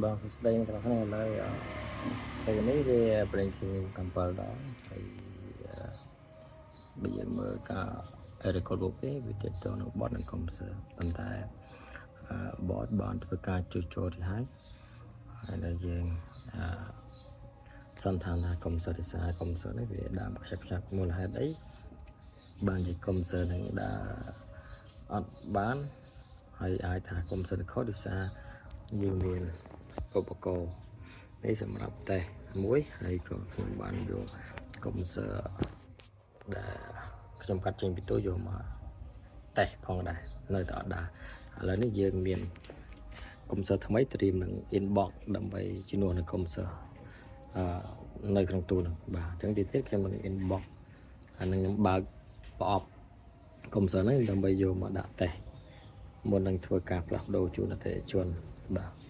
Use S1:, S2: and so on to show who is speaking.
S1: បាទសួស្តីអ្នកទាំងអស់គ្នាឥឡូវអឺពេលនេះវា breaking 7ដងហើយអឺបើយើងមើលការ record របស់វាវាទាក់ទងនឹង board និង compressor ប៉ុន្តែអឺ board បានធ្វើការជួសជុលទៅហើយហើយដល់យើងអឺសន្និដ្ឋានថា compressor ទេសារ compressor នេះវាដើមខ្ចាក់ខ្ចាក់មូលហេតុអីបានជា compressor នឹងដើរអត់បានហើយអាចថា compressor ខុសដោយសារយើងមានឧបករណ៍នេះសម្រាប់តេស្តមួយហើយក៏ខ្ញុំបានយក compressor ដែលខ្ញុំកាត់ចេញពីទូយកមកតេស្តផងដែរនៅតែអត់ដែរឥឡូវនេះយើងមាន compressor ថ្មីត្រៀមនឹង inbox ដើម្បីជំនួសនឹង compressor អឺនៅក្នុងទូហ្នឹងបាទអញ្ចឹងទីទៀតខ្ញុំនឹង inbox អានឹងខ្ញុំបើកប្រអប់ compressor ហ្នឹងដើម្បីយកមកដាក់តេស្តមុននឹងធ្វើការផ្លាស់ប្ដូរជូនអតិថិជនបាទ។